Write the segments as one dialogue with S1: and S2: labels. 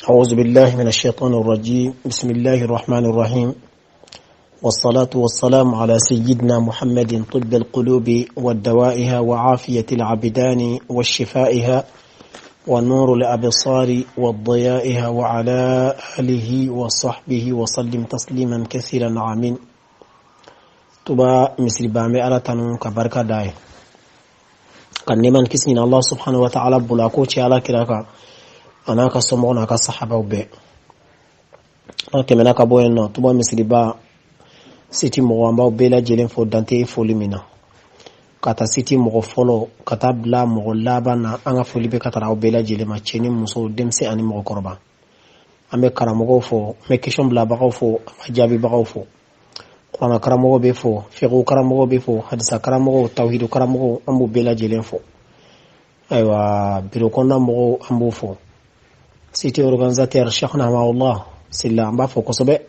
S1: أعوذ بالله من الشيطان الرجيم. بسم الله الرحمن الرحيم، والصلاة والسلام على سيدنا محمد طب القلوب والدوائها وعافية العبدان والشفائها ونور الأبصار والضيائها وعلى آله وصحبه وسلم تسليما كثيرا، آمين. Tuba misiri ba, an bɛ Ala tanu ka barika da ye, ka nɛɛma ni kisi ɲini Allah subhanahu wa ta'ala bolo, a k'o ci Ala kira kan, a n'a ka somɔgɔw n'a ka sahabaw bɛɛ. An tɛmɛna ka bɔ yen nɔ, Tuba misiriba site mɔgɔ, an b'aw bɛɛ lajɛlen fo dante foli min na, ka taa site mɔgɔ fɔlɔ ka taa bila mɔgɔ laban na. An ka foli bɛ ka taara aw bɛɛ lajɛlen ma, cɛ ni muso, denmisɛn ani mɔgɔkɔrɔba. An bɛ karamɔgɔw fo, an bɛ question bilabagaw fo, an bɛ jaabibagaw fo. Kuranna karamɔgɔ bɛ fo, fiqhu karamɔgɔ bɛ fo, hadisa karamɔgɔw, tawhidu karamɔgɔw, an b'u bɛɛ lajɛlen fo. Ayiwa, biro kɔnɔna mɔgɔw, an b'u fo. Site organisateur Cheikh Nahmaullah Silla, an b'a fɔ kosɛbɛ.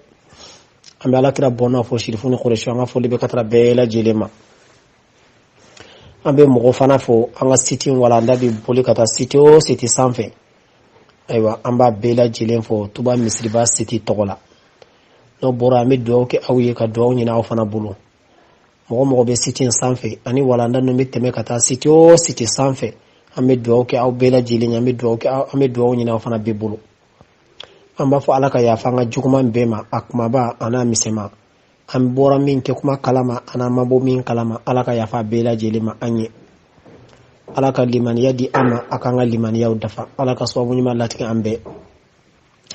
S1: An bɛ Alakira bɔnna fo, sirifu ni kɔrɔsi. An ka foli bɛ ka taara bɛɛ lajɛlen ma. An bɛ mɔgɔ fana fo, an ka site walanda bɛ boli ka taa site o site sanfɛ. Ayiwa, an b'a bɛɛ lajɛlen fo Tuba misiriba site tɔgɔ la. N'o bɔra, an bɛ dugawu kɛ aw ye, ka dugawu ɲini aw fana bolo. Mɔgɔ mɔgɔ bɛ site in sanfɛ ani walanda ninnu bɛ tɛmɛ ka taa site o site sanfɛ, an bɛ dugawu kɛ aw bɛɛ lajɛlen ye, an bɛ dugawu kɛ, an bɛ dugawu ɲini aw fana bɛɛ bolo. An b'a fɔ Ala ka yafa an ka juguman bɛɛ ma, a kumaba a n'a misɛnman, an bɔra min kɛ kuma kalama ani an ma bɔ min kalama. Ala ka yafa bɛɛ lajɛlen ma an ye. Ala ka limaniya di an ma, a k'an ka limaniyaw dafa. Ala ka sababu ɲuman latigɛ an bɛɛ.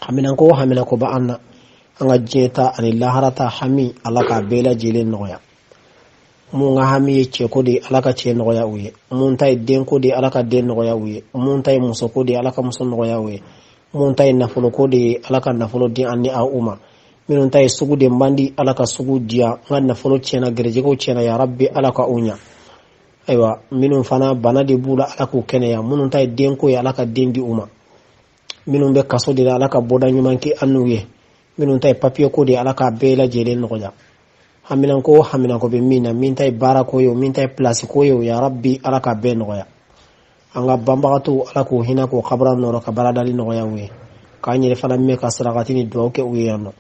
S1: Haminanko o haminanko bɛ an na, an ka diɲɛ ta ani lahara ta hami, Ala k'a bɛɛ lajɛlen nɔgɔya. Mun ka hami ye cɛko de ye, Ala ka cɛ nɔgɔya u ye. Mun ta ye denko de ye, Ala ka den nɔgɔya u ye. Mun ta ye musoko de ye, Ala ka muso nɔgɔya u ye. Mun ta ye nafoloko de ye, Ala ka nafolo di an ni aw ma. Minnu ta ye sugu de man di, Ala ka sugu diya. N ka nafolo tiɲɛna, gɛrɛjɛgɛw tiɲɛna, ya Rabbi, Ala ka u ɲa. Ayiwa, minnu fana bana de b'u la, Ala k'u kɛnɛya. Minnu ta ye denko ye, Ala ka den di u ma. Minnu bɛ kaso de la, Ala ka bɔda ɲuman kɛ an n'u ye. Minnu ta ye papiye ko de ye, Ala k'a bɛɛ lajɛlen nɔgɔya. Haminanko o haminanko bɛ min na, min ta ye baarako ye o, min ta ye pilasi ko ye o, ya Rabbi, Ala k'a bɛɛ nɔgɔya. An ka banbagatɔw, Ala k'u hinɛ, k'o kabura nɔrɔ, ka baradali nɔgɔya u ye, k'an yɛrɛ fana mɛn ka sarakati ni dugawu kɛ u ye yan nɔ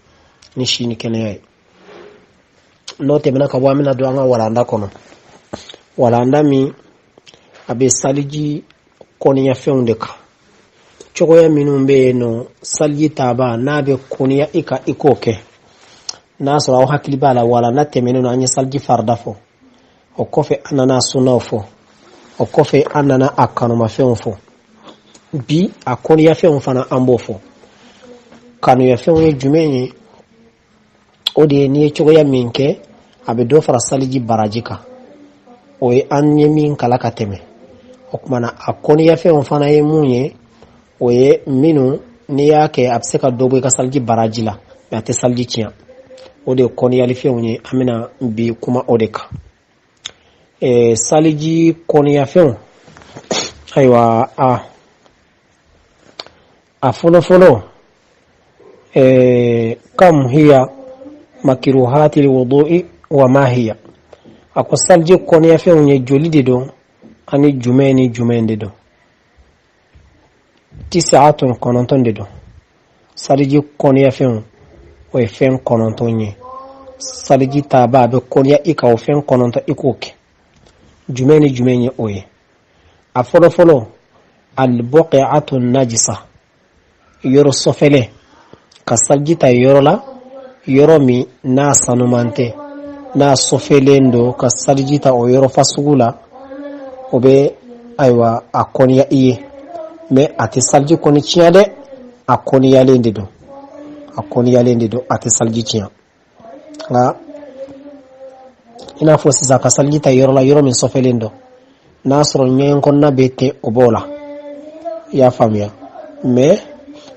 S1: ni si ni kɛnɛya ye. N'o tɛmɛna ka bɔ, an bɛna don an ka walanda kɔnɔ, walanda min a bɛ saliji kɔniyafɛnw de kan, cogoya minnu bɛ yen nɔ saliji taba n'a bɛ kɔniya i ka i k'o kɛ. N'a sɔrɔ aw hakili b'a la, walanda tɛmɛnen na, an ye saliji farida fɔ, o kɔfɛ an nana a sunnaw fɔ, o kɔfɛ an nana a kanumafɛnw fɔ. Bi a kɔniyafɛnw fana, an b'o fɔ. Kanuyafɛnw ye jumɛn ye? O de ye n'i ye cogoya min kɛ, a bɛ dɔ fara saliji baraji kan. O ye an ye min kala ka tɛmɛ. O tuma na, a kɔniyafɛnw fana ye mun ye? O ye minnu n'i y'a kɛ, a bɛ se ka dɔ bɔ i ka saliji baraji la, mɛ a tɛ saliji tiɲɛ. O de ye kɔniyalifɛnw ye. An bɛna bi kuma o de kan, saliji kɔniyafɛnw. Ayiwa, a fɔlɔ fɔlɔ, kam hiya makiruhatil wudu'i wa ma hiya? A ko saliji kɔniyafɛnw ye joli de don, ani jumɛn ni jumɛn de don? Tisatun, 9 de don. Saliji kɔniyafɛnw, o ye fɛn 9 ye. Saliji taba a bɛ kɔniya i ka o fɛn 9, i k'o kɛ. Jumɛn ni jumɛn ye o ye? A fɔlɔ fɔlɔ, albuqatu najisa, yɔrɔ sɔfɛlɛ, ka saliji ta yɔrɔ la, yɔrɔ min n'a sanuman tɛ, n'a sɔfɛlen don, ka saliji ta o yɔrɔ fasugu la, o bɛ, ayiwa, a kɔniya i ye, mɛ a tɛ saliji kɔni tiɲɛ dɛ. A kɔniyalen de don, a kɔniyalen de don, a tɛ saliji tiɲɛ. Nka i n'a fɔ sisan, ka saliji ta yɔrɔ la, yɔrɔ min sɔfɛlen don, n'a sɔrɔ ɲɛgɛn kɔnɔna bɛ ten, o b'o la, i y'a faamuya. Mɛ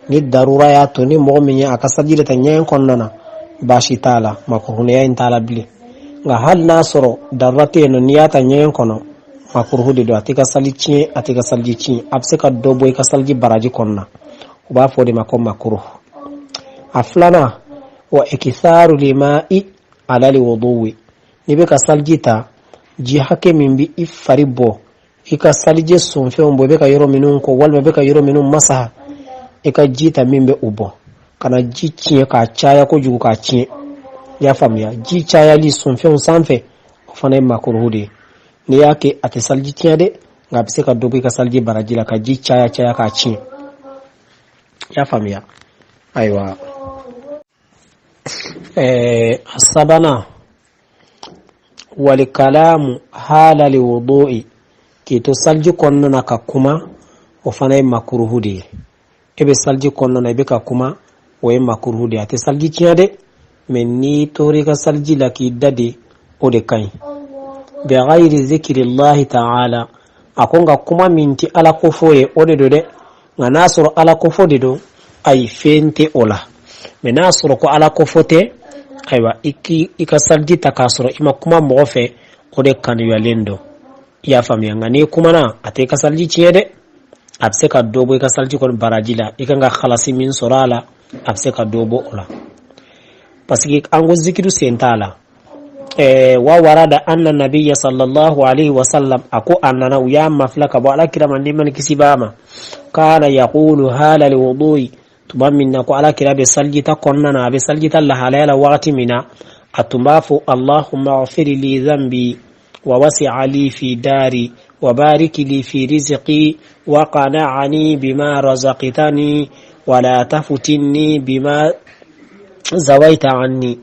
S1: ni darura y'a to ni mɔgɔ min ye a ka saliji de ta ɲɛgɛn kɔnɔna na, baasi t'a la, makuruhuya in t'a la bilen. Nka hali n'a sɔrɔ darura tɛ yen nɔ, n'i y'a ta ɲɛgɛn kɔnɔ, makuruhu de don, a t'i ka sali tiɲɛ, a t'i ka saliji tiɲɛ, a bɛ se ka dɔ bɔ i ka saliji baraji kɔnɔna. U b'a fɔ o de ma ko makuruhu. A filanan, wa iktharu lima'i ala liwuduwi. N'i bɛ ka saliji ta, ji hakɛ min bɛ i fari bɔ, i ka saliji sonfɛnw bɔ, i bɛ ka yɔrɔ minnu ko walima i bɛ ka yɔrɔ minnu masaha, I ka ji ta min bɛ o bɔ, kana ji tiɲɛ k'a caya kojugu k'a tiɲɛ. I y'a faamuya? Ji cayali sɔnfɛnw sanfɛ, o fana ye makuruhu de ye. N'i y'a kɛ, a tɛ saliji tiɲɛ dɛ, nka a bɛ se ka dɔ bɔ i ka saliji baraji la, ka ji caya caya k'a tiɲɛ. I y'a faamuya? Ayiwa, a sabanan, walikalamu halali wudu'i, k'i to saliji kɔnɔna na ka kuma, o fana ye makuruhu de ye. E bɛ saliji kɔnɔna na, i bɛ ka kuma, o ye makuruhu de ye. A tɛ saliji tiɲɛ dɛ, mɛ n'i tora i ka saliji la k'i da de, o de ka ɲi. Bighayri zikirillahi ta'ala, a ko nka kuma min tɛ Ala kofɔ ye, o de don dɛ. Nka n'a sɔrɔ Ala kofɔ de don, ayi, fɛn tɛ o la. Mɛ n'a sɔrɔ ko Ala kofɔ tɛ, ayiwa, i k'i i ka saliji ta k'a sɔrɔ i ma kuma mɔgɔ fɛ, o de kanuyalen don. I y'a faamuya? Nka n'i kumana, a tɛ i ka saliji tiɲɛ dɛ, a bɛ se ka dɔ bɔ i ka saliji kɔni baraji la. I kan ka halasi min sɔrɔ a la, a bɛ se ka dɔ bɔ o la, parce que an ko zikiru sen t'a la. Wa warada anna nabiyya sallallahu alaihi wasallam, a ko a nana, u y'a mafila ka bɔ Ala kira ma, nɛɛma ni kisi b'a ma, kana yaqulu hala liwudui, tuma min na ko Ala kira bɛ salijita kɔnɔna na, a bɛ salijita lahalaya la wagati min na, a tun b'a fɔ: allahumma ghfir li dhanbi wa wasi'a li fi dari wa barik li fi rizqi wa qana'ani bima razaqtani wa la tafutinni bima zawaita anni.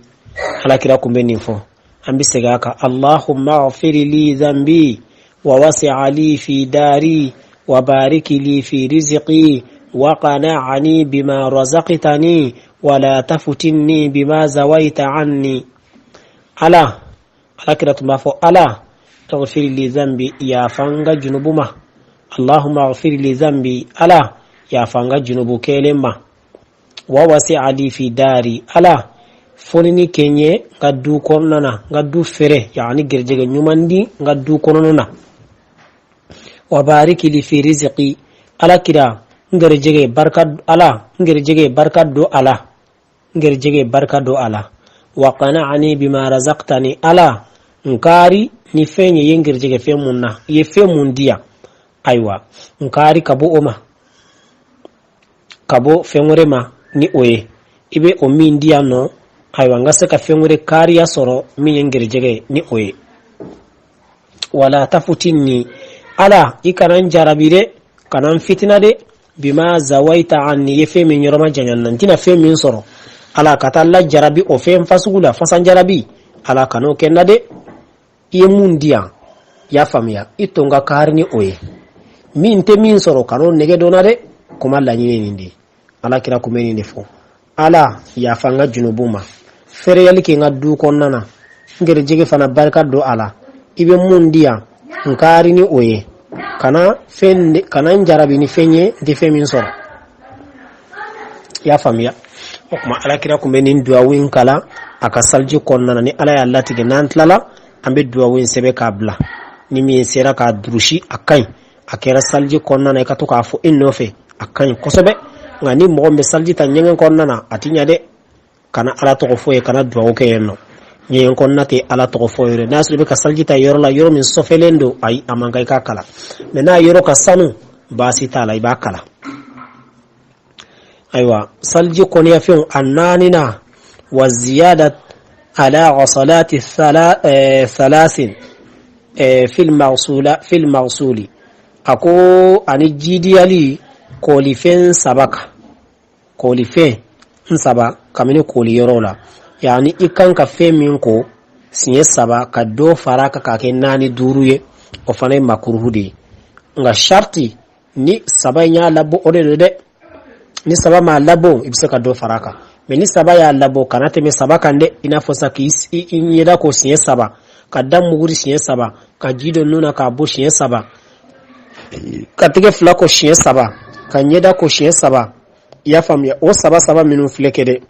S1: Ala kira kun bɛ nin fɔ. An bɛ segin a kan: allahumma ghfir li dhanbi wa wasi'a li fi dari wa barik li fi rizqi wa qana'ani bima razaqtani wa la tafutinni bima zawaita anni. Ala kira tun b'a fɔ: Ala, ighfir li dhanbi, yafa n ka junubu ma. Allahumma ighfir li dhanbi, Ala, yafa n ka junubu kɛlen ma. Wa wasi'a li fi dari, Ala, fonini kɛ n ye n ka du kɔnɔna na, n ka du fɛrɛ, yaani gɛrɛjɛgɛ ɲuman di n ka du kɔnɔna na. Wa bariki li fi rizqi, Ala kira, n gɛrɛjɛgɛ barika, Ala, n gɛrɛjɛgɛ barika don a la, n gɛrɛjɛgɛ barika don a la. Wa qana'ani bima razaqtani, Ala, n kaari ni fɛn ye, ye n gɛrɛjɛgɛ fɛn mun na, i ye fɛn mun di yan, ayiwa, n kaari ka bɔ o ma, ka bɔ fɛn wɛrɛ ma ni o ye, i bɛ o min di yan nɔ. Ayiwa, n ka se ka fɛn wɛrɛ kaariya sɔrɔ min ye n gɛrɛjɛgɛ ni o ye. Wala tafutinni, Ala, i kana n jarabi dɛ, kana n fitina dɛ, bima zawaita anni, ye fɛn min yɔrɔma janya na, n tɛna fɛn min sɔrɔ. Ala ka taa la jarabi o fɛn fasugu la, fasan jarabi, Ala kan'o kɛ n na dɛ. I ye mun di yan, i y'a faamuya, i to n ka kaari ni o ye. Min tɛ min sɔrɔ, kan'o nɛgɛ dɔn na dɛ. Kuma laɲini nin de, Ala kira kun bɛ nin de fɔ: Ala, yafa n ka junubu ma, fɛrɛyali kɛ n ka du kɔnɔna na, n gɛrɛjɛgɛ fana barika don a la. I bɛ mun di yan, n kaari ni o ye, kana fɛn, kana n jarabi ni fɛn ye, n tɛ fɛn min sɔrɔ. I y'a faamuya? O tuma, Ala kira kun bɛ nin duwawu in kalan a ka saliji kɔnɔna na. Ni Ala y'a latigɛ, n'an tilala, an bɛ duwawu in sɛbɛn k'a bila. Ni min sera k'a durusi, a ka ɲi. A kɛra saliji kɔnɔna na, i ka to k'a fɔ i nɔfɛ, a ka ɲi kosɛbɛ. Nka ni mɔgɔ min bɛ saliji ta ɲɛgɛn kɔnɔna na, a ti ɲɛ dɛ. Kana Ala tɔgɔ fɔ ye, kana duwawu kɛ yen nɔ. Ɲɛgɛn kɔnɔna tɛ Ala tɔgɔ fɔ yɔrɔ. N'a sɔrɔ i bɛ ka saliji ta yɔrɔ la, yɔrɔ min sɔfɛlen don, ayi, a man kan i k'a kalan. Mɛ n'a yɔrɔ ka sanu, baasi t'a la, i b'a kalan. Ayiwa, saliji kɔniyafɛnw a naaninan, wa ziyada ala ghasalati thalathin fil maghsula fil maghsuli, a ko ani jidiyali kolifɛn saba kan, kolifɛn n saba kabini koli yɔrɔ la, yaani i kan ka fɛn min ko siɲɛ saba, ka dɔ fara kan k'a kɛ naani, duuru ye, o fana ye makuruhu de ye. Nka sharti ni saba in y'a labɔ, o de don dɛ. Ni saba m'a labɔ, i bɛ se ka dɔ fara a kan. Mɛ ni saba y'a labɔ, kana tɛmɛ saba kan dɛ. I n'a fɔ sa, k'i ɲɛda ko siɲɛ saba, ka da muguri siɲɛ saba, ka ji don nun na k'a bɔ siɲɛ saba, ka tɛgɛ fila ko siɲɛ saba, ka ɲɛda ko siɲɛ saba. I y'a faamuya? O saba saba minnu filɛ kɛ dɛ,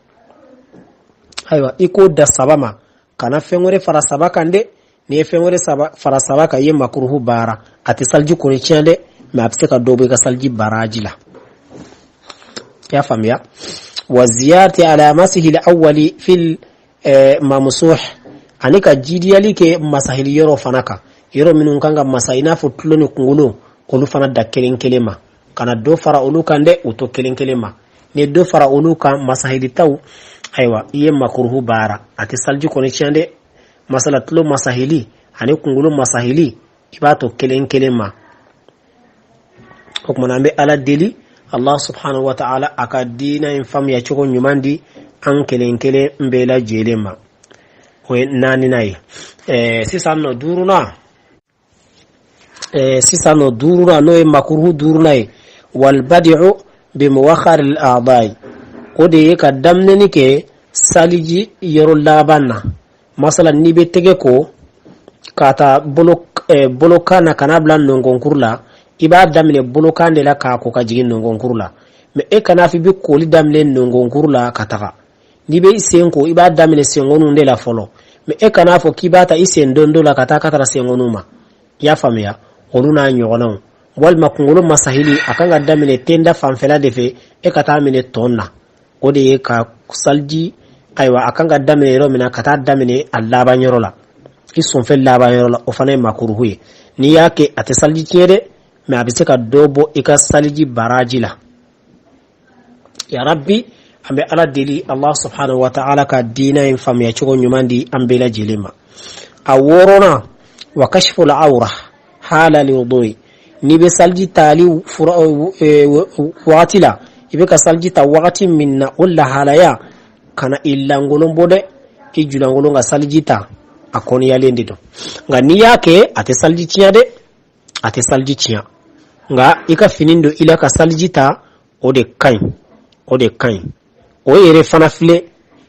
S1: ayiwa, i k'o da saba ma, kana fɛn wɛrɛ fara saba kan dɛ. N'i ye fɛn wɛrɛ saba fara saba kan, i ye makuruhu baara. A tɛ saliji kɔni tiɲɛ dɛ, mɛ a bɛ se ka dɔ bɔ i ka saliji baraji la. I y'a faamuya? Wa ziyarati ala masihi awwali fil mamsuh, ani ka jidiyali kɛ masahili yɔrɔ fana kan, yɔrɔ minnu kan ka masa, i n'a fɔ tulo ni kunkolo, olu fana da kelen kelen ma. Kana dɔ fara olu kan dɛ, u to kelen kelen ma. N'i ye dɔ fara olu kan masahilitaw, ayiwa, i ye makuruhu baara, a tɛ saliji kɔni tiɲɛ dɛ. Masala tulo masahili ani kunkolo masahili, i b'a to kelen kelen ma. O kumana an bɛ Ala deli, Allah subhanahu wa ta'ala a ka diina in faamuya cogo ɲuman di an kelen kelen bɛɛ lajɛlen ma. O ye naaninan ye. Sisan nɔ duurunan, sisan nɔ duurunan, n'o ye makuruhu duurunan ye, walbadi'u bi muwakhari al-a'dai, o de ye ka daminɛni kɛ saliji yɔrɔ laban na. Masala n'i bɛ tɛgɛ ko k'a ta bolo bolokan na ka n'a bila nɔngɔnkuru la, i b'a daminɛ bolokan de la k'a ko ka jigin nɔngɔnkuru la. Mais e kana fɔ i bɛ koli daminɛ nɔngɔnkuru la ka taga. N'i bɛ i sen ko, i b'a daminɛ senkɔniw de la fɔlɔ. Mais e kana fɔ k'i b'a ta i sen dondo la ka taa ka taara senkɔniw ma. I y'a faamuya? Olu n'a ɲɔgɔnnaw. Walima kunkolo masahili, a kan ka daminɛ tenda fanfɛla de fɛ, e ka taa minɛ tɔn na. O de ye ka saliji, ayiwa, a kan ka daminɛ yɔrɔ min na, ka taa daminɛ a laban yɔrɔ la, i sonfɛ laban yɔrɔ la, o fana ye makuruhu ye. N'i y'a kɛ, a tɛ saliji tiɲɛ dɛ, mais a bɛ se ka dɔ bɔ i ka saliji baraji la. Ya rabbi, an bɛ Ala deli, Allah subhanahu wa ta'ala ka diina in faamuya cogo ɲuman di an bɛɛ lajɛlen ma. A wɔɔrɔnan, wa kashful awra hala liwudui. N'i bɛ saliji tali fura wagati la, i bɛ ka saliji ta wagati min na, o lahalaya, kana i lankolon bɔ dɛ, i julankolon ka saliji ta, a kɔniyalen de don. Nka n'i y'a kɛ, a tɛ saliji tiɲɛ dɛ, a tɛ saliji tiɲɛ. Nka i ka fini don i la ka saliji ta, o de ka ɲi, o de ka ɲi. O yɛrɛ fana filɛ,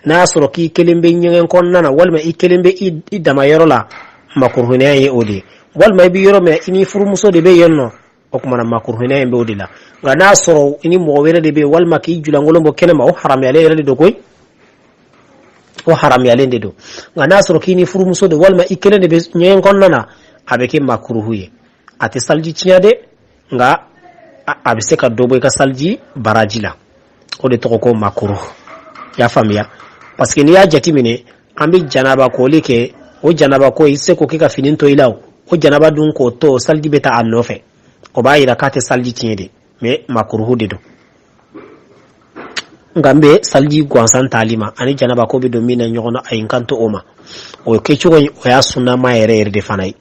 S1: n'a y'a sɔrɔ k'i kelen bɛ ɲɛgɛn kɔnɔna na, walima i kelen bɛ i dama yɔrɔ la, makuruhunɛya ye o de ye. Walima i bɛ yɔrɔ min, i ni furumuso de bɛ yen nɔ, o kumana makuruhunɛya in bɛ o de la. Nka n'a sɔrɔ i ni mɔgɔ wɛrɛ de bɛ yen, walima k'i julankolon bɔ kɛnɛma, o haramuyalen yɛrɛ de don koyi, o haramuyalen de don. Nka n'a sɔrɔ k'i ni furumuso de, walima i kelen de bɛ ɲɛgɛn kɔnɔna na, a bɛ kɛ makuruhu ye. A tɛ saliji tiɲɛ dɛ, nka a bɛ se ka dɔ bɔ i ka saliji baraji la. O de tɔgɔ ko makuruhu. I y'a faamuya? Parce que n'i y'a jateminɛ, an bɛ janaba koli kɛ. O janaba ko, i tɛ se k'o kɛ ka fini to i la. O janaba dun k'o to, saliji bɛ taa a nɔfɛ. O b'a yira k'a tɛ saliji tiɲɛ de, mais makuruhu de don. Nka n bɛ saliji gansan tali ma ani janaba ko bɛ don min na ɲɔgɔn na, a ye n kan to o ma. O kɛcogo in, o y'a sunnama yɛrɛ yɛrɛ de fana ye.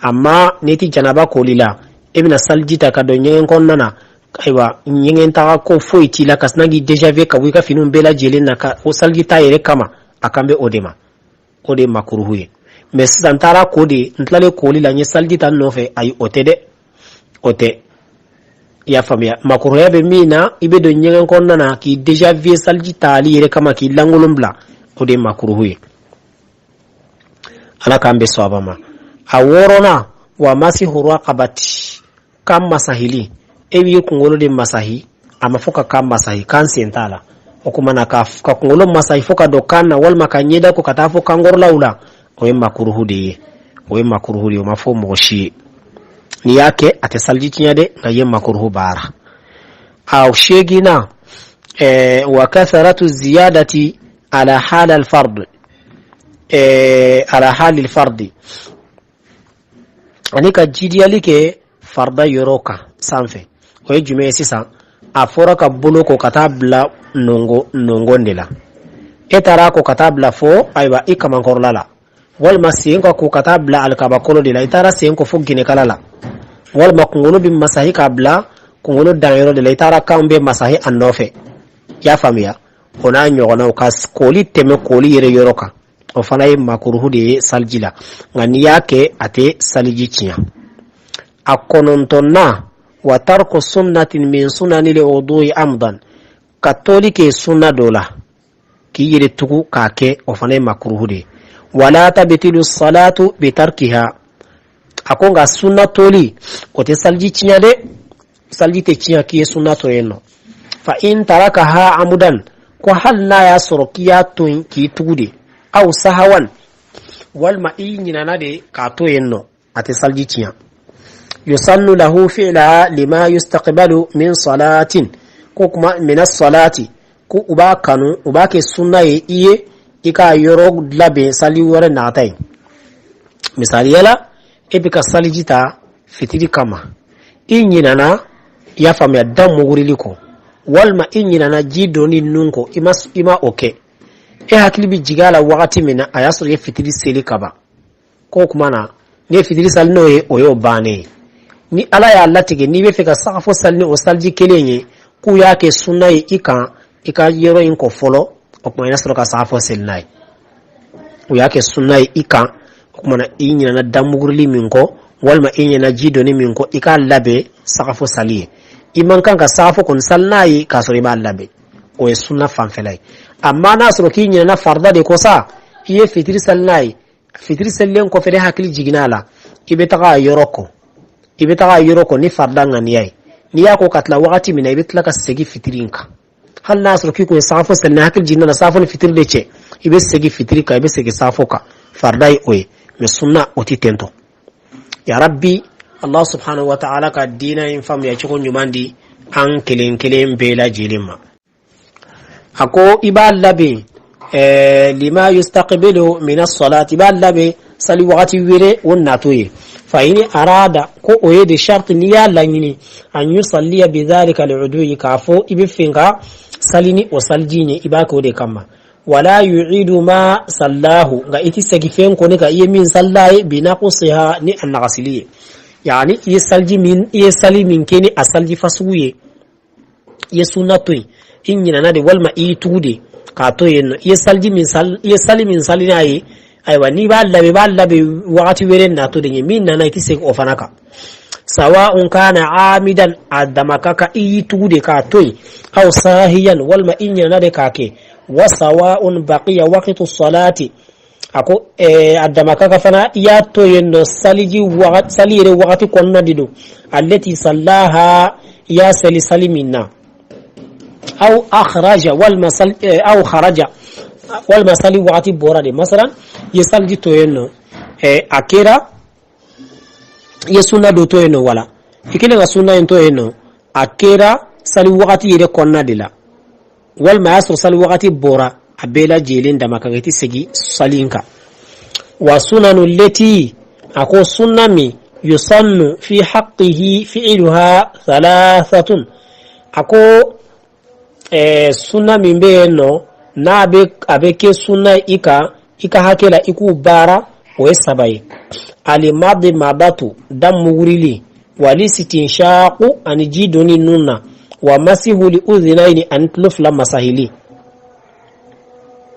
S1: Amma n'i tɛ janaba koli la, e bɛna saliji ta ka don ɲɛgɛn kɔnɔna na, ayiwa, ɲɛgɛn taga ko foyi t'i la, ka sina k'i déshabiller ka bɔ i ka finiw bɛɛ lajɛlen na ka o saliji ta yɛrɛ kama, a kan bɛ o de ma. O de ye makuruhu ye. Mais sisan n taara ko de, n tilalen koli la, n ye saliji ta n nɔfɛ, ayi, o tɛ dɛ, o tɛ. I y'a faamuya? Makuruya bɛ min na, i bɛ don ɲɛgɛn kɔnɔna na k'i déshabiller saliji tali yɛrɛ kama, k'i lankolon bila, o de ye makuruhu ye. Ala k'an bɛ sɔn ma. A wɔɔrɔnan, wa masihu raqabati, kan masahili. E b'i kunkolo de masahi, a ma fɔ ka kan masahi, kan sen t'a la. O kuma na, ka kunkolo masahi fo ka don kan na, walima ka ɲɛda ko ka taa fo kankɔrɔlaw la, o ye makuruhu de ye, o ye makuruhu de ye. O ma fɔ mɔgɔ si ye. N'i y'a kɛ, a tɛ saliji tiɲɛ dɛ, nka i ye makuruhu baara. A seeginna, wa katharatu ziyadati ala hal al fard, ala hali fardi, ani ka jidiyali kɛ farida yɔrɔ kan sanfɛ. O ye jumɛn ye sisan? A fɔra ka bolo ko ka taa bila nɔngɔn de la, e taara ko ka taa bila fo, ayiwa, i kamankɔrɔla la. Walima sen ka ko ka taa bila alikabakolo de la, i taara sen ko fo ginɛkala la. Walima kunkolo bɛ masahi k'a bila kunkolo danyɔrɔ de la, i taara kan bɛ masahi a nɔfɛ. I y'a faamuya? O n'a ɲɔgɔnnaw, ka koli tɛmɛ koli yɛrɛ yɔrɔ kan, o fana ye makuruhu de ye saliji la. Nka n'i y'a kɛ, a tɛ saliji tiɲɛ. A kɔnɔntɔnnan, wa tarku sunnatin min sunani li wudu'i amdan, ka toli kɛ sunna dɔ la k'i yɛrɛ tugu k'a kɛ, o fana ye makuruhu de ye. Wala tabtilu salatu bi tarkiha. A ko nka sunna toli, o tɛ saliji tiɲɛ dɛ, saliji tɛ tiɲɛ k'i ye sunna to yen nɔ. Fa in tarakaha amudan, ko hali n'a y'a sɔrɔ k'i y'a to yen k'i tugu de, aw sahawan, walima i ɲinana de k'a to yen nɔ, a tɛ saliji tiɲɛ. Yusannu lahu fi'laha lima yustaqbalu min salatin, ko kuma min salati, ko u b'a kanu, u b'a kɛ sunna ye i ye i k'a yɔrɔ labɛn sali wɛrɛ nata ye. Misaliya la, e bɛ ka saliji ta fitiri kama, i ɲinana I y'a faamuya, da mugurili kɔ walima i ɲinana ji donni nun kɔ, i ma o kɛ, e hakili bɛ jigin a la wagati min na, a y'a sɔrɔ i ye fitiri seli ka ban. K'o tuma na, n'i ye fitiri sali n'o ye, o y'o bannen ye. Ni Ala y'a latigɛ n'i bɛ fɛ ka sagafo sali ni o saliji kelen ye, k'u y'a kɛ sunna ye i kan, i ka yɔrɔ in kɔ fɔlɔ. O tuma i na sɔrɔ ka sagafo seli n'a ye. U y'a kɛ sunna ye i kan. O tuma na, i ɲinana damugurili min kɔ walima i ɲinana ji donni min kɔ, i k'a labɛn sagafo sali ye. I man kan ka sagafo kɔni sali n'a ye k'a sɔrɔ i b'a labɛn. O ye sunna fanfɛla ye. Amma n'a sɔrɔ k'i ɲinana farida de kɔ sa, i ye fitiri sali n'a ye, fitiri selilen kɔfɛ de hakili jiginna a la, i bɛ taga a yɔrɔ kɔ, i bɛ taga a yɔrɔ kɔ ni farida ŋaniya ye. N'i y'a ko ka tila wagati min na, i bɛ tila ka segin fitiri in kan. Hali n'a sɔrɔ k'i kun ye sagafo seli, ni hakili jiginna la sagafo ni fitiri de cɛ, i bɛ segin fitiri kan, i bɛ segin sagafo kan. Farida ye o ye, mais sunna o ti tentɔ. Ya Rabbi, Allah subhanahu wa ta'ala ka diina in faamuya cogo ɲuman di an kelen kelen bɛɛ lajɛlen ma. A ko i b'a labɛn lima yustaqbilu min as-salati, i b'a labɛn sali wagati wɛrɛ o nato ye. Fa in arada, ko o ye de sharti, n'i y'a laɲini, an yusalliya bidhalika al-udwi, k'a fɔ i bɛ fɛ ka sali ni o saliji ye, i b'a kɛ o de kama. Wala yu'idu ma sallahu, nka i ti segin fɛn kɔni kan i ye min salla ye, binaqsiha, ni a nagasili ye. Yani i ye saliji min, i ye sali min kɛ ni a saliji fasugu ye, i ye sunna to yen, i ɲinana de walima i y'i tugu de k'a to yen nɔ, i ye saliji min sali, i ye sali min sali n'a ye, ayiwa, n'i b'a labɛn, i b'a labɛn wagati wɛrɛ natɔ de ɲɛ. Min nana, i tɛ segin o fana kan. Sawa'un kana amidan, a dama ka kan i y'i tugu de k'a to yen, aw sahiyan, walima i ɲinana de k'a kɛ. Wa sawa'un baqiya waqtu salati, a ko a dama ka kan fana i y'a to yen nɔ saliji wagati, sali yɛrɛ wagati kɔnɔna de don, allati sallaha, i y'a seli sali min na, aw akhraja, walima sali, aw kharaja, walima sali wagati bɔra de. Masalan, i ye saliji to yen nɔ, a kɛra i ye sunna dɔ to yen nɔ, wala i kɛlen ka sunna in to yen nɔ, a kɛra sali wagati yɛrɛ kɔnɔna de la, walima a y'a sɔrɔ sali wagati bɔra, a bɛɛ lajɛlen dama kan i tɛ segin sali in kan. Wa sunanu leti, a ko sunna min yusannu fi haqqihi fi'luha thalathatun, a ko sunna min bɛ yen nɔ, n'a bɛ a bɛ kɛ sunna i kan, i ka hakɛ la, i k'u baara, o ye saba ye: alimadi madatu, da mugurili, walistinshaqu, ani ji donni nun na, wa masihu li udhinaini, ani tulo fila masahili.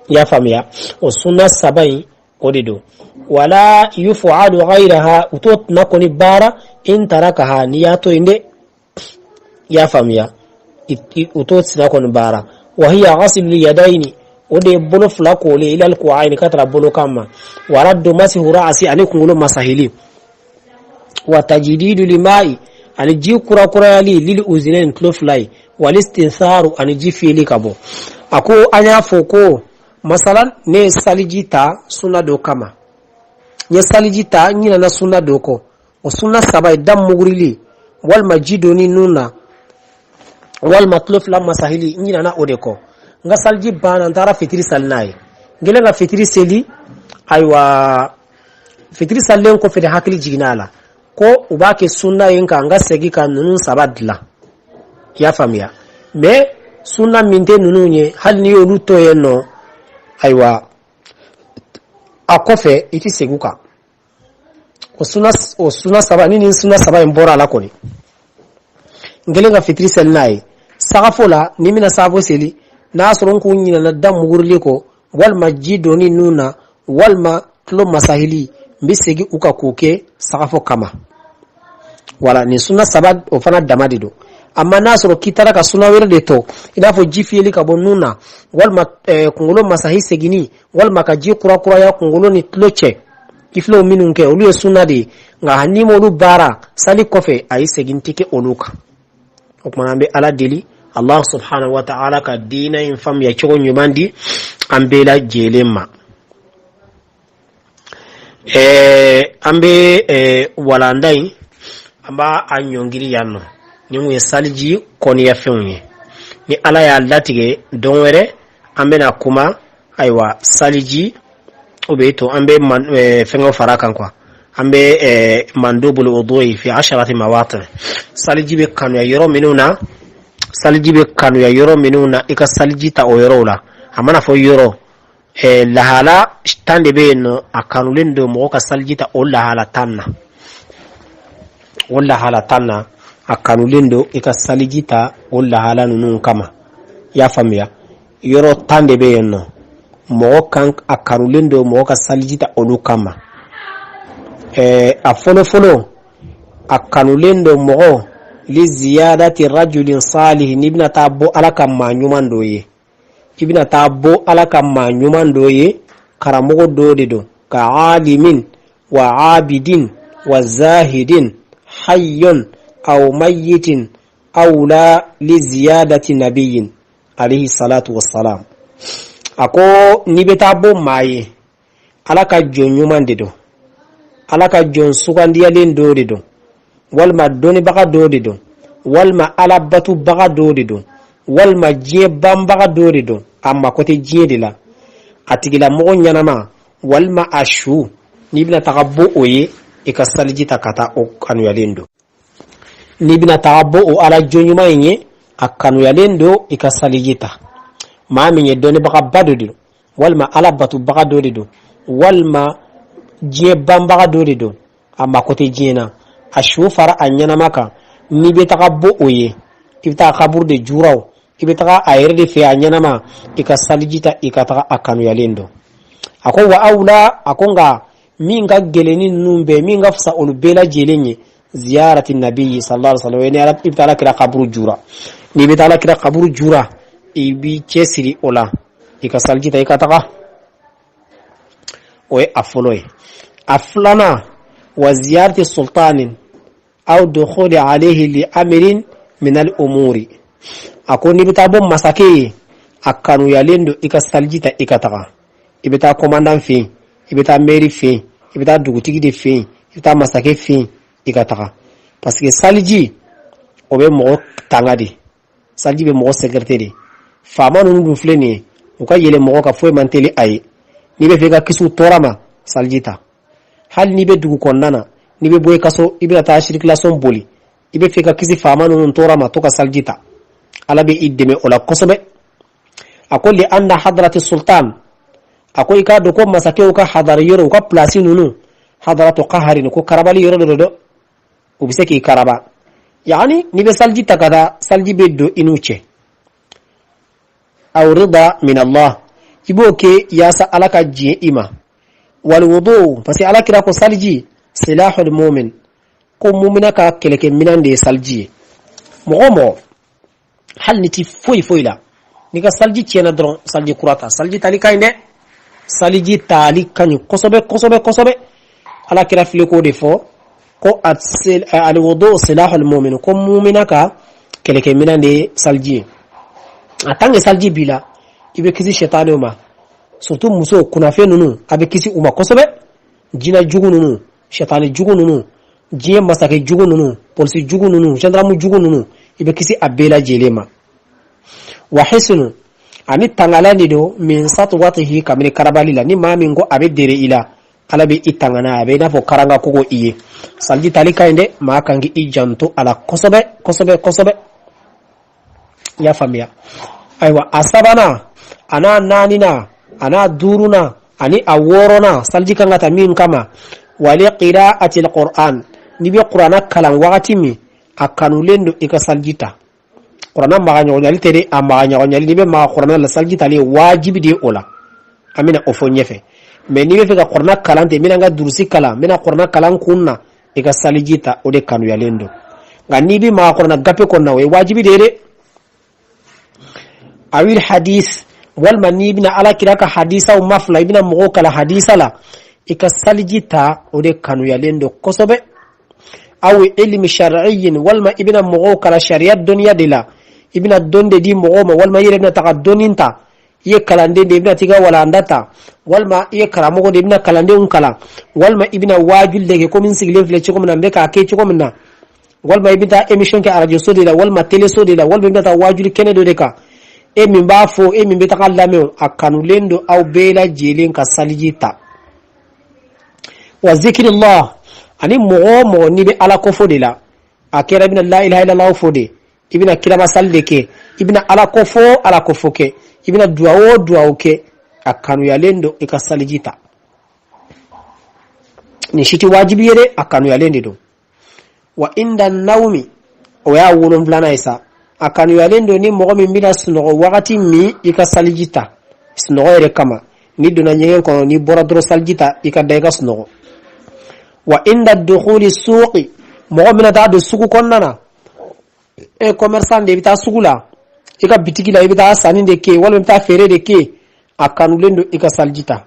S1: I y'a faamuya, o sunna saba in, o de don. Wala yufalu ghayraha, u t'o tɛna kɔni baara, in tarakaha, n'i y'a to yen dɛ. I y'a faamuya, u t'o tɛna kɔni baara. Wa hiya ghaslu yadayni, o de ye bolo fila kolen, ilal ku'ayni, ka tara bolo kan ma, wa raddu masihu ra'si, ani kunkolo masahili, wa tajdidu lima'i, ani ji kurakurayali, lil uznain, tulo fila ye, wal istintharu, ani ji fiyeli ka bɔ. A ko an y'a fɔ ko masalan, ne ye saliji ta sunna dɔ kama, n ye saliji ta, n ɲinɛna sunna dɔ kɔ. O sunna saba ye da mugurili, walima ji donni nun na, walima tulo fila masahili. N ɲinɛna o de kɔ, n ka saliji banna, n taara fitiri sali n'a ye. N kɛlen ka fitiri seli, ayiwa, fitiri salilen kɔfɛ de hakili jiginna a la ko u b'a kɛ sunna ye nka n ka segin ka ninnu saba dilan. I y'a faamuya? Mais sunna min tɛ ninnu ye, hali n'i y'olu to yen nɔ, ayiwa, a kɔfɛ i ti segin u kan. O sunna saba ni nin sunna saba in bɔra a la kɔni, n kɛlen ka fitiri seli n'a ye, sagafo la, ni n bɛna sagafo seli, n'a y'a sɔrɔ n kun ɲinɛna da mugurili kɔ, walima ji donni nun na, walima tulo masahili, n bɛ segin u kan k'o kɛ sagafo kama. Wala nin sunna saba, o fana dama de don. Amma n'a sɔrɔ k'i taara ka sunna wɛrɛ de tɔ, i n'a fɔ ji fiyɛli ka bɔ nun na, walima kunkolo masahi seginni, walima ka ji kurakuraya kunkolo ni tulo cɛ, i filɛ o minnu kɛ, olu ye sunna de ye. Nka n'i m'olu baara sali kɔfɛ, a ye segin tɛ kɛ olu kan. O kumana, an bɛ Ala deli, Allah subhanahu wa ta'ala ka diinɛ in faamuya cogo ɲuman di an bɛɛ lajɛlen ma. An bɛ walanda in, an b'a a ɲɔngiri yan nɔ. Nin kun ye saliji kɔniyafɛnw ye. Ni Ala y'a latigɛ, don wɛrɛ an bɛna kuma, ayiwa, saliji o bɛ to, an bɛ fɛngɛw fara kan quoi. An bɛ mandubul wudu'i fi asharati mawati, saliji bɛ kanuya yɔrɔ minnu na, saliji bɛ kanuya yɔrɔ minnu na, i ka saliji ta o yɔrɔw la. A mana fɔ yɔrɔ, lahala 10 de bɛ yen nɔ, a kanulen don mɔgɔ ka saliji ta o lahala 10 na. O lahala 10 na, a kanulen don i ka saliji ta o lahala ninnu kama. I y'a faamuya? Yɔrɔ 10 de bɛ yen nɔ, mɔgɔ kan, a kanulen don mɔgɔ ka saliji ta olu kama. A fɔlɔ fɔlɔ, a kanulen don mɔgɔ li ziyadati rajulin salih, n'i bɛna taa bɔ Ala ka maa ɲuman dɔ ye, i bɛna taa bɔ Ala ka maa ɲuman dɔ ye, karamɔgɔ dɔ de don, ka alimin wa abidin wa zahidin hayyun aw mayyitin aw la li ziyadati nabiyyin alayhi salatu wassalam. A ko n'i bɛ taa bɔ maa ye, Ala ka jɔn ɲuman de don, Ala ka jɔn sugandiyalen dɔ de don, walima dɔnnibaga dɔ de don, walima Ala batubaga dɔ de don, walima diɲɛ banbaga dɔ de don, a mako tɛ diɲɛ de la, a tigilamɔgɔ ɲɛnama walima a su, n'i bɛna taga bɔ o ye, i ka saliji ta ka taa, o kanuyalen don. N'i bɛna taga bɔ o Ala jɔn ɲuman in ye, a kanuyalen don i ka saliji ta. Maa min ye dɔnnibagaba dɔ de don, walima Ala batubaga dɔ de don, walima diɲɛ banbaga dɔ de don, a mako tɛ diɲɛ na, a su fara a ɲɛnama kan, n'i bɛ taga bɔ o ye, i bɛ taa kaburu de juraw, i bɛ taga a yɛrɛ de fɛ a ɲɛnama, i ka saliji ta, i ka taga, a kanuyalen don. A ko wa awla, a ko nka min ka gɛlɛn ni ninnu bɛɛ, min ka fisa olu bɛɛ lajɛlen ye, ziyarati nabiyyi sallallahu alaihi wasallam, ni i bɛ taa Ala kira kaburu jura. N'i bɛ taa Ala kira kaburu jura, i b'i cɛsiri o la, i ka saliji ta, i ka taga. O ye a fɔlɔ ye. A filanan, wa ziyarati sultanin aw dukhuli alayhi li amirin min al umuri. A ko n'i bɛ taa bɔ masakɛ ye, a kanuyalen don i ka saliji ta, i ka taga. I bɛ taa commandant fɛ yen, i bɛ taa mairie fɛ yen, i bɛ taa dugutigi de fɛ yen, i bɛ taa masakɛ fɛ yen, i ka taga, parce que saliji, o bɛ mɔgɔ tanga de, saliji bɛ mɔgɔ sécurité de. Faama ninnu dun filɛ nin ye, u ka yɛlɛ mɔgɔ ka foyi man teli a ye. N'i bɛ fɛ i ka kisi u tɔɔrɔ ma, saliji ta. Hali n'i bɛ dugu kɔnɔna na, n'i bɛ bɔ i ka so, i bɛna taa circulation boli, i bɛ fɛ ka kisi faama ninnu tɔɔrɔ ma, to ka saliji ta, Ala bɛ i dɛmɛ o la kosɛbɛ. A ko li anna hadrati sultan, a ko i k'a dɔn ko masakɛw ka hadari yɔrɔ, u ka pilasi ninnu, hadratu qaharin, ko karabali yɔrɔ dɔ don, u bɛ se k'i karaba. Yani n'i bɛ saliji ta ka taa, saliji bɛ don i n'u cɛ. Aw rida min Allah, i b'o kɛ yaasa Ala ka diɲɛ i ma. Wal wudu, parce que Ala kira ko saliji silahul mumin, ko mumina ka kɛlɛkɛminɛn de ye saliji ye. Mɔgɔ o mɔgɔ, hali ni ti foyi foyi la, n'i ka saliji tiɲɛna dɔrɔn, saliji kura ta. Saliji tali ka ɲi dɛ, saliji tali ka ɲi kosɛbɛ kosɛbɛ kosɛbɛ. Ala kira file k'o de fɔ ko alwudu silahul mumin, ko mumina ka kɛlɛkɛminɛn de ye saliji ye. A tant que saliji b'i la, i bɛ kisi sɛtanɛw ma, surtout muso kunnafɛn ninnu, a bɛ kisi u ma kosɛbɛ, jinɛ jugu ninnu, sɛtanɛ jugu ninnu, diɲɛ masakɛ jugu ninnu, polisi jugu ninnu, gendarme jugu ninnu, i bɛ kisi a bɛɛ lajɛlen ma. Wa hisnu, ani tangalan de don, min satwatihi, kabini karabali la. Ni maa min ko a bɛ dere i la, Ala bɛ i tanga n'a, a bɛ i n'a fɔ karanga kogo i ye. Saliji tali ka ɲi dɛ, maa kan k'i janto a la kosɛbɛ kosɛbɛ kosɛbɛ. I y'a faamuya? Ayiwa, a sabanan, a n'a naaninan, a n'a duurunan ani a wɔɔrɔnan, saliji kan ka ta min kama, wali qira'ati alquran, n'i bɛ kuranna kalan wagati min, a kanulen don i ka saliji ta. Kuranna maga ɲɔgɔnyali tɛ dɛ, a maga ɲɔgɔnyali, n'i bɛ maga kuranna la, saliji tali ye wajibi de ye o la, an bɛna o fɔ ɲɛfɛ. Mais n'i bɛ fɛ ka kuranna kalan ten, n bɛna n ka durusi kalan, n bɛna kuranna kalan kun na, i ka saliji ta, o de kanuyalen don. Nka n'i bɛ maga kuranna gafe kɔnɔna, o ye wajibi de ye dɛ. Awil hadis, walima n'i bɛna Ala kira ka hadisaw mafila, i bɛna mɔgɔw kalan hadisa la, i ka saliji ta, o de kanuyalen don kosɛbɛ. Aw ilmi shar'iyyin, walima i bɛna mɔgɔw kalan sariya dɔnniya de la, i bɛna dɔnni de di mɔgɔw ma, walima i yɛrɛ bɛna taga dɔnni ta, i ye kalanden de, i bɛna t'i ka walanda ta, walima i ye karamɔgɔ de, i bɛna kalandenw kalan, walima i bɛna waajuli de kɛ komi n sigilen filɛ cogo min na, n bɛ k'a kɛ cogo min na, walima i bɛ taa émission kɛ arajo so de la, walima télé so de la, walima i bɛna taa waajuli kɛnɛ dɔ de kan, e min b'a fɔ, e min bɛ taga lamɛn, a kanulen don aw bɛɛ lajɛlen ka saliji ta. Wa zikrillah. Ani mɔgɔ o mɔgɔ n'i bɛ Ala kofɔ de la, a kɛra i bɛna la ilaha illallah fɔ de, i bɛna kiramasali de kɛ, i bɛna Ala kofɔ Ala kofɔ kɛ, i bɛna duwawu o duwawu kɛ, a kanuyalen don i ka saliji ta. Nin si tɛ wajibi ye dɛ, a kanuyalen de don. Wa inda nawmi, o y'a wolonfilanan ye sa, a kanuyalen don ni mɔgɔ min bɛna sunɔgɔ wagati min, i ka saliji ta sunɔgɔ yɛrɛ kama. N'i donna ɲɛgɛn kɔnɔ, n'i bɔra dɔrɔn, saliji ta, i ka da i ka sunɔgɔ. Wa inda dukhuli suqi, mɔgɔ bɛna taa don sugu kɔnɔna na, e commerçant de, i bɛ taa sugu la, i ka bitigi la, i bɛ taa sanni de kɛ walima i bɛ taa feere de kɛ, a kanulen don i ka saliji ta.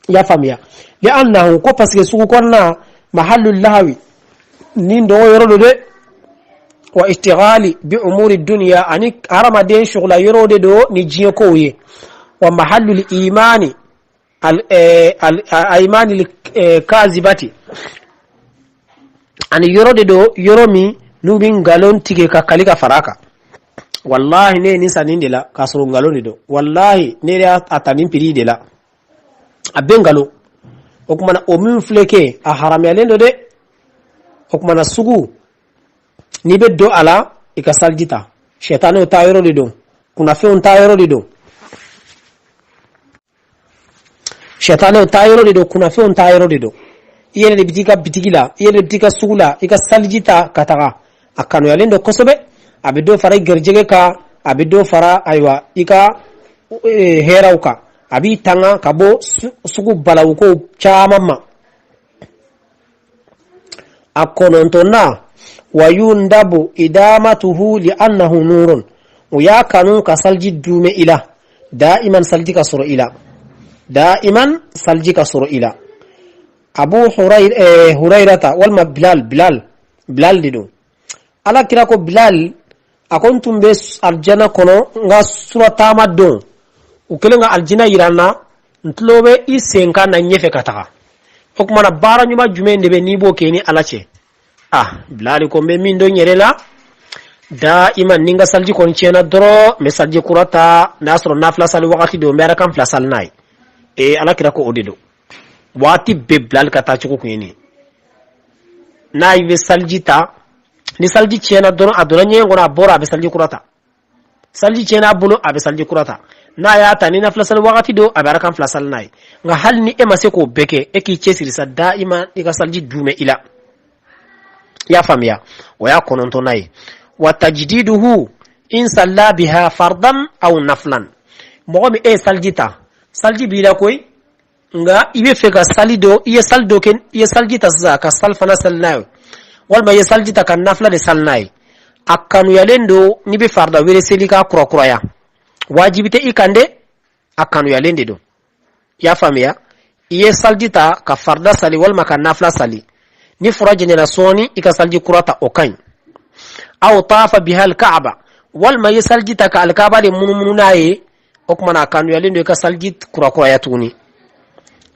S1: I y'a faamuya? Li annahu, ko parce que sugu kɔnɔna mahallu lahawi, ni dɔgɔ yɔrɔ don dɛ, wa istighali bi umuri dunya, ani hadamaden sugula yɔrɔ de don ni diɲɛ kow ye, wa mahallu imani al aymani kazibati, ani yɔrɔ de don, yɔrɔ min n'u bɛ nkalon tigɛ ka kali ka fara a kan. Wallahi, ne ye nin san nin de la, k'a sɔrɔ nkalon de don. Wallahi, ne y'a ta nin prix de la, a bɛ nkalon. O kumana, o min filɛ kɛ, a haramuyalen don dɛ. O kumana, sugu, n'i bɛ don a la, i ka saliji ta. Sɛtanɛw ta yɔrɔ de don, kunnafɛnw ta yɔrɔ de don, sɛtanɛw ta yɔrɔ de don, kunnafɛnw ta yɔrɔ de don. I yɛrɛ de bɛ t'i ka bitigi la, i yɛrɛ de bɛ t'i ka sugu la, i ka saliji ta ka taga. A kanuyalen don kosɛbɛ. A bɛ dɔ fara i garijɛgɛ kan, a bɛ dɔ fara, ayiwa, i ka hɛrɛw kan, a b'i tanga ka bɔ sugu balawukow caman ma. A kɔnɔntɔnnan, wa yundabu idamatuhu li annahu nurun, o y'a kanu ka saliji duumɛ i la daiman, saliji ka sɔrɔ i la daiman, saliji ka sɔrɔ i la. Abu Hurairata walima Bilal, Bilal, Bilal de don. Ala kira ko Bilal, a ko n tun bɛ alijana kɔnɔ n ka surataama don, u kɛlen ka alijina yira n na, n tulo bɛ i senkan na ɲɛfɛ ka taga. O kumana, baara ɲuman jumɛn de bɛ n'i b'o kɛ ni Ala cɛ? Ah, Bilali ko n bɛ min dɔn n yɛrɛ la, daiman ni n ka saliji kɔni tiɲɛna dɔrɔn, n bɛ saliji kura ta. N'a sɔrɔ nafila sali wagati don, n bɛ arakan fila sali n'a ye. Ee, Ala kira ko o de don. Waati bɛɛ Bilali ka taa cogo kun ye nin ye. N'a bɛ saliji ta, ni saliji tiɲɛna dɔrɔn, a donna ɲɛgɛn kɔnɔ, a bɔra, a bɛ saliji kura ta. Saliji tiɲɛna a bolo, a bɛ saliji kura ta. N'a y'a ta, ni nafila sali wagati don, a bɛ arakan fila sali n'a ye. Nka hali ni e ma se k'o bɛɛ kɛ, e k'i cɛsiri sa, daima i ka saliji duumɛ i la. I y'a faamuya? O y'a kɔnɔntɔnnan ye. Wa tajdiduhu in salla biha fardan aw naflan, mɔgɔ min e ye saliji ta, saliji b'i la koyi, nka i bɛ fɛ ka sali dɔ, i ye sali dɔ kɛ, i ye saliji ta sisan ka sali fana sali n'a ye, walima i ye saliji ta ka nafila de sali n'a ye, a kanuyalen don n'i bɛ farida wɛrɛ seli k'a kurakuraya. Wajibi tɛ i kan dɛ, a kanuyalen de don. I y'a faamuya? I ye saliji ta ka farida sali walima ka nafila sali, ni fura janyana sɔɔni, i ka saliji kura ta, o ka ɲi. Aw tafa biha alkaaba, walima i ye saliji ta ka alikaaba de munumunu n'a ye, o tuma na a kanuyalen don i ka saliji kurakuraya tuguni.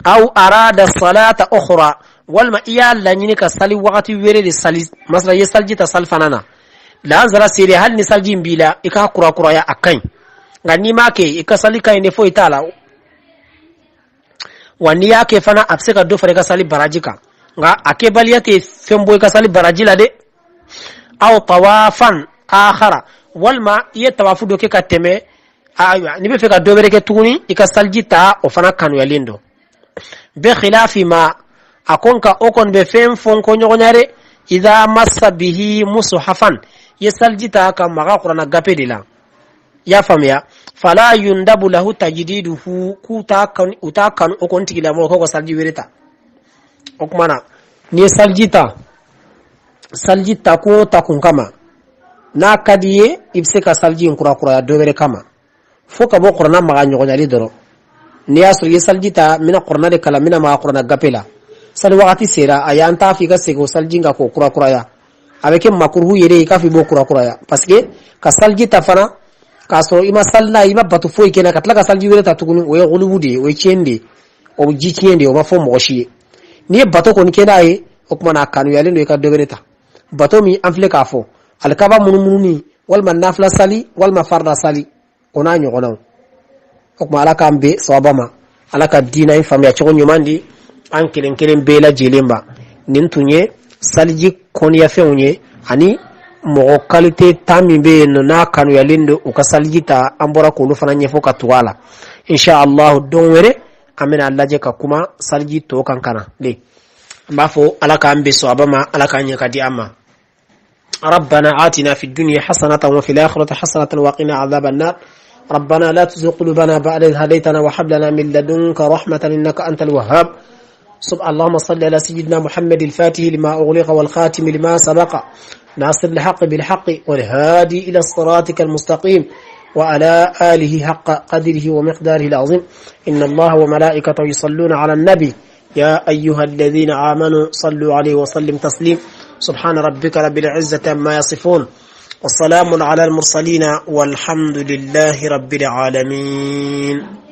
S1: Aw arada salata ukhra, walima i y'a laɲini ka sali wagati wɛrɛ de sali, masala i ye saliji ta sali fana na, lansara seri, hali ni saliji in b'i la, i k'a kurakuraya, a ka ɲi. Nka n'i m'a kɛ, i ka sali ka ɲi ni foyi t'a la. Wa n'i y'a kɛ fana, a bɛ se ka dɔ fara i ka sali baraji kan, nka a kɛbaliya tɛ fɛn bɔ i ka sali baraji la dɛ. Aw tawafan akhara, walima i ye tawafu dɔ kɛ ka tɛmɛ, ayiwa, n'i bɛ fɛ ka dɔ wɛrɛ kɛ tuguni, i ka saliji ta, o fana kanuyalen don. Bi khilafi ma, a ko nka o kɔni bɛ fɛn fɔ n ko ɲɔgɔnya dɛ, idha massa bihi mushafan, i ye saliji ta ka maga kuranna gafe de la. I y'a faamuya? Fala yundabu lahu tajdiduhu, k'u t'a kanu, u t'a kanu o kɔni tigilamɔgɔ k'o ka saliji wɛrɛ ta. O tuma na n'i ye saliji ta, saliji ta kun o ta kun kama, n'a ka di ye, i bɛ se ka saliji in kurakuraya dɔ wɛrɛ kama, fo ka bɔ kuranna maga ɲɔgɔnyali dɔrɔn. N'i y'a sɔrɔ i ye saliji ta, n bɛna kuranna de kalan, n bɛna maga kuranna gafe la, sali wagati sera, a y'an t'a fɔ i ka segin o saliji kan k'o kurakuraya. A bɛ kɛ makuruhu yɛrɛ ye k'a fɔ i b'o kurakuraya, parce que ka saliji ta fana k'a sɔrɔ i ma sali n'a ye, i ma bato foyi kɛ n'a, ka tila ka saliji wɛrɛ ta tuguni, o ye guluwu de ye, o ye tiɲɛni de ye, o bɛ ji tiɲɛ de ye, o ma fɔ mɔgɔ si ye. N'i ye bato kɔni kɛ n'a ye, o tuma na a kanuyalen don i ka dɔ wɛrɛ ta. Bato min an filɛ k'a fɔ, alikaba munumununi, walima nafila sali, walima farida sali, o n'a ɲɔgɔnnaw. O tuma Ala k'an bɛn sawaba ma, Ala ka diina in faamuya cogo ɲuman di an kelen kelen bɛɛ lajɛlen ma. Nin tun ye saliji kɔniyafɛnw ye ani mɔgɔ kalite 10 min bɛ yen nɔ n'a kanuyalen don u ka saliji ta, an bɔra k'olu fana ɲɛfɔ ka tugu a la. Insha Allah, don wɛrɛ an bɛna lajɛ ka kuma saliji tɔ kan ka na le. An b'a fɔ Ala k'an bɛn sawaba ma, Ala k'an ɲɛ ka di an ma. ربنا آتنا في الدنيا حسنة وفي الآخرة حسنة وقنا عذاب النار. ربنا لا تزغ قلوبنا بعد إذ هديتنا وهب لنا من لدنك رحمة إنك أنت الوهاب. اللهم صل على سيدنا محمد الفاتح لما أغلق والخاتم لما سبق ناصر الحق بالحق والهادي إلى صراطك المستقيم وعلى آله حق قدره ومقداره العظيم. إن الله وملائكته يصلون على النبي يا أيها الذين آمنوا صلوا عليه وسلم تسليم. سبحان ربك رب العزة عما يصفون والسلام على المرسلين والحمد لله رب العالمين.